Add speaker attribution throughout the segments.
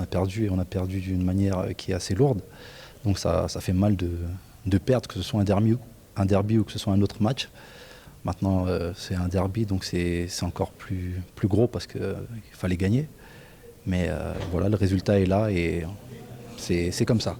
Speaker 1: On a perdu et on a perdu d'une manière qui est assez lourde. Donc ça, ça fait mal de, de perdre, que ce soit un derby, un derby ou que ce soit un autre match. Maintenant euh, c'est un derby donc c'est encore plus, plus gros parce qu'il euh, fallait gagner. Mais euh, voilà le résultat est là et c'est comme ça.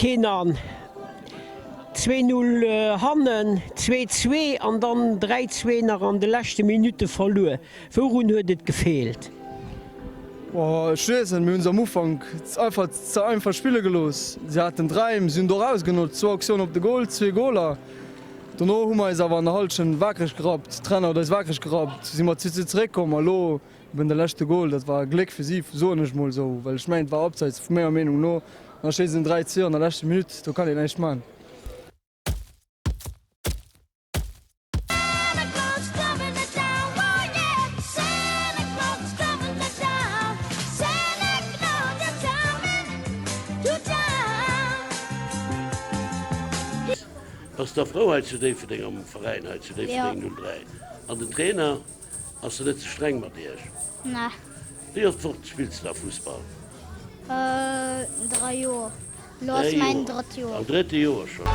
Speaker 2: Kenan, 2-0 hannen, 2-2 an dann 3-2 nach an de leschte Minutte verluer. Wourun huet et gefeelt?
Speaker 3: Ech weess net, mir hunn se am Ufank einfach ze einfach spille gelooss. Si haten d'Räim, si hunn et och ausgenotzt, zwou Aktiounen op de Gol, zwee Goler. Dono hu mer eis awer an der Hallschent wakereg gerappt, d'Trainer huet eis wakereg gerappt, si mer zu zeréckkomm a lo eben de leschte Gol, dat war Gléck fir si, soen ech mol esou, well ech mengen et war abseits vu menger Meenung no. An da schéisst en 3, 2 an der leschter Minutt, do kann een näischt man.
Speaker 4: Bass da frou hei zu Déifferdeng am Veräin hei zu Déifferdeng 03? An den Trainer, ass en net ze streng mat iech?
Speaker 5: Nee.
Speaker 4: Wéi oft d'Woch spills de da Fussball?
Speaker 5: 3 Joer. Lo ass mäin drëtt Joer.
Speaker 4: Am drëtte Joer schonn.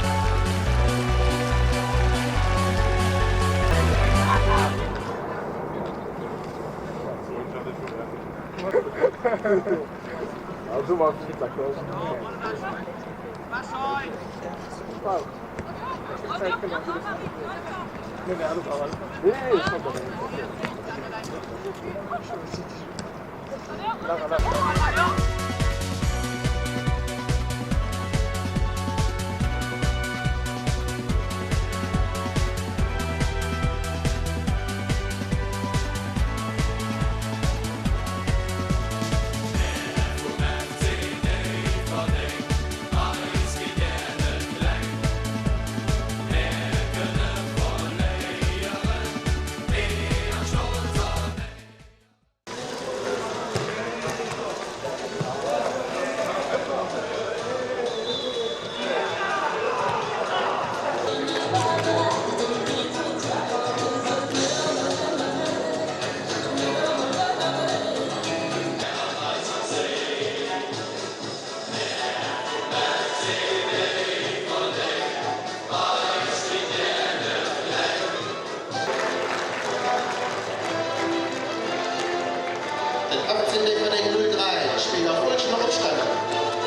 Speaker 6: Den FC Déifferdeng 03 spillt a folgender Opstellung,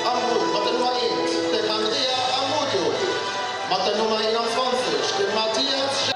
Speaker 6: Am Goal mat der Nummer 1 den Andrea Amodio, mat der Nummer 21 den Mathias.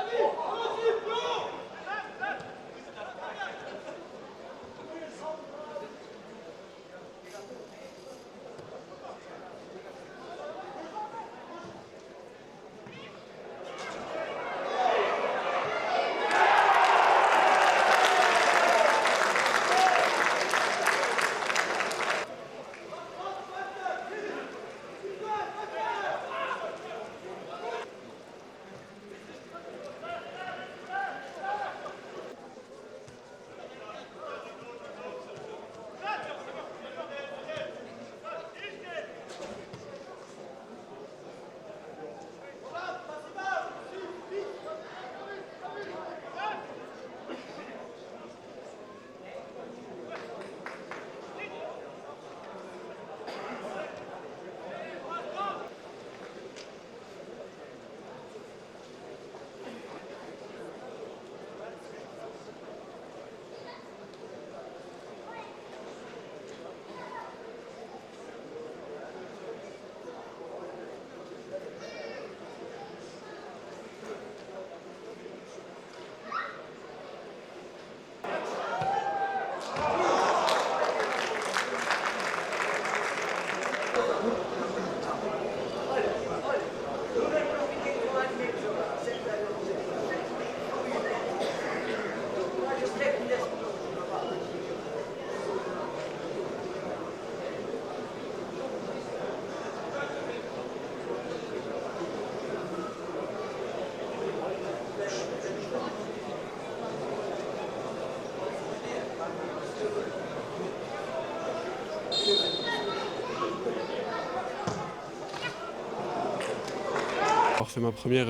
Speaker 7: Avoir fait ma première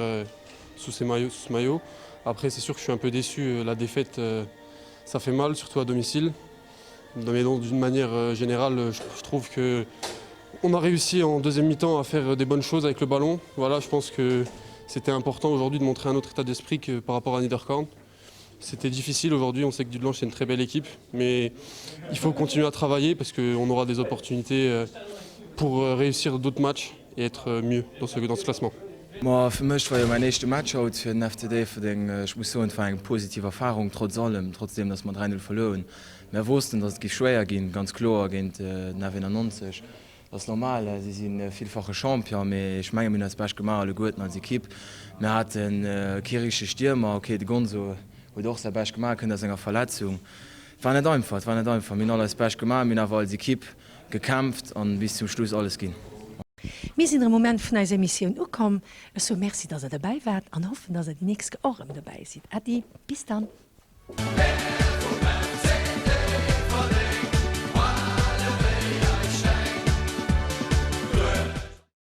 Speaker 7: sous ces maillots, sous ce maillot. Après c'est sûr que je suis un peu déçu, la défaite ça fait mal, surtout à domicile. Mais donc d'une manière générale, je trouve que on a réussi en deuxième mi-temps à faire des bonnes choses avec le ballon. Voilà, je pense que c'était important aujourd'hui de montrer un autre état d'esprit que par rapport à Niederkorn. C'était difficile aujourd'hui, on sait que Dudelange c'est une très belle équipe, mais il faut continuer à travailler parce qu'on aura des opportunités pour réussir d'autres matchs et être mieux dans ce, dans ce classement.
Speaker 8: Ma fir mech war jo mäin éischte Match haut fir den FC Déifferdeng. Ech muss soen, et war eng positiv Erfarung trotz allem, trotzdeem datt mer 3, 0 verluer hunn. Mär wossten, datt et géif schwéier ginn, ganz kloer géint den F91. Dat ass normal, si si villfache Champion, mee ech menge mir hunn eist Bescht gemaach alleguerten als Ekipp. Mir hate kee richtege Stiermer, ok de Gonzo huet och säi Bescht gemaach, kënnt aus enger Verletzung. Et war net einfach, et war net einfach. Mir hunn all eist Bescht gemaach, mir hunn awer als Ekipp gekämpft an bis zum Schluss alles ginn.
Speaker 9: Mir sinn erëm um Enn vun eiser Emissioun ukomm. Ech soe Merci, dass der dobäi waart an hoffen, dass der déi nächst Ke och erëm dobäi sidd. Äddi, bis dann.